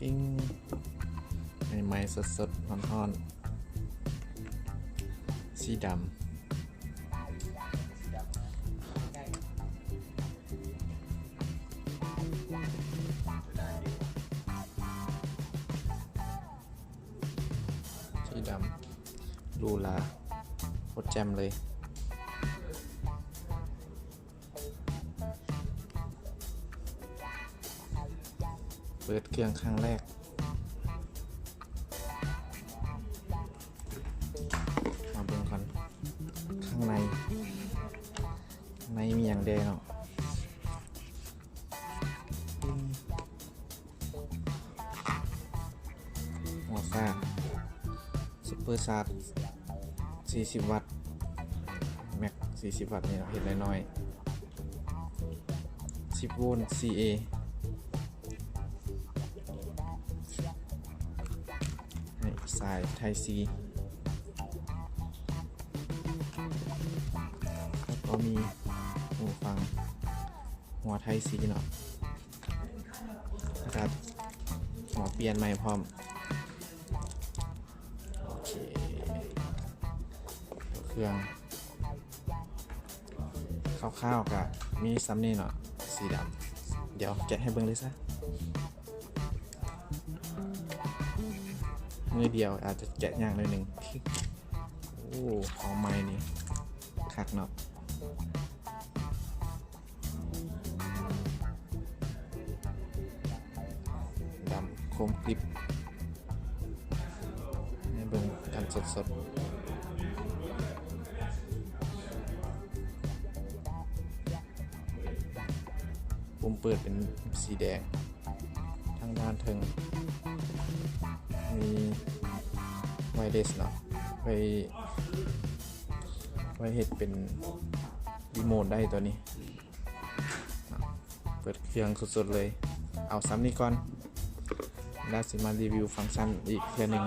ປິ້ງ ໃໝ່ໆ ສົດໆ ຮ້ອນໆ ສີດຳ. ສີດຳ ຫຼູຫຼາ ໂຄດແຈ່ມເລີຍ. ເປີດເຄື່ອງຄັ້ງແລກ ມາເບິ່ງກັນ ຂ້າງໃນ ໃນມີຫຍັງແດ່ເນາະ. ຫົວຊາກ ຊຸບເປີຊາກ ສີ່ສິບວັດ ແມັກສີ່ສິບວັດນີ້ເນາະ ເຮັດນ້ອຍໆ ສິບໂວນ ຊີເອ ໃຫ້ສາຍໄທຊີ ແລ້ວກໍມີຫູຟັງ ຫົວໄທຊີເນາະ ແລ້ວກໍຫົວປ່ຽນໃໝ່ພ້ອມ. ໂອເຄ ເຄື່ອງຄ່າວໆ ກະມີສ່ຳນີ້ເນາະ ສີດຳ. ດຽວແກະໃຫ້ເບິ່ງເລີຍຊະ ມືດຽວອາດຈະແກະຍາກໜ້ອຍໜຶ່ງ. ໂອ້ ຂອງໃໝ່ນີ້ຄັກເນາະ. ດຳຄົມກຣິບ ໃຫ້ເບິ່ງກັນສົດໆ. ປຸ່ມເປີດເປັນສີແດງ ທາງດ້ານເທິງມີໄວເລັສເນາະ ໄວ້ ໄວ້ເຮັດເປັນຣີໂມດໄດ້ໂຕນີ້. ເປີດເຄື່ອງສົດໆເລີຍ ເອົາສ່ຳນີ້ກ່ອນ ແລ້ວຊິມາຣີວິວຟັງຊັນອີກເທື່ອໜຶ່ງ.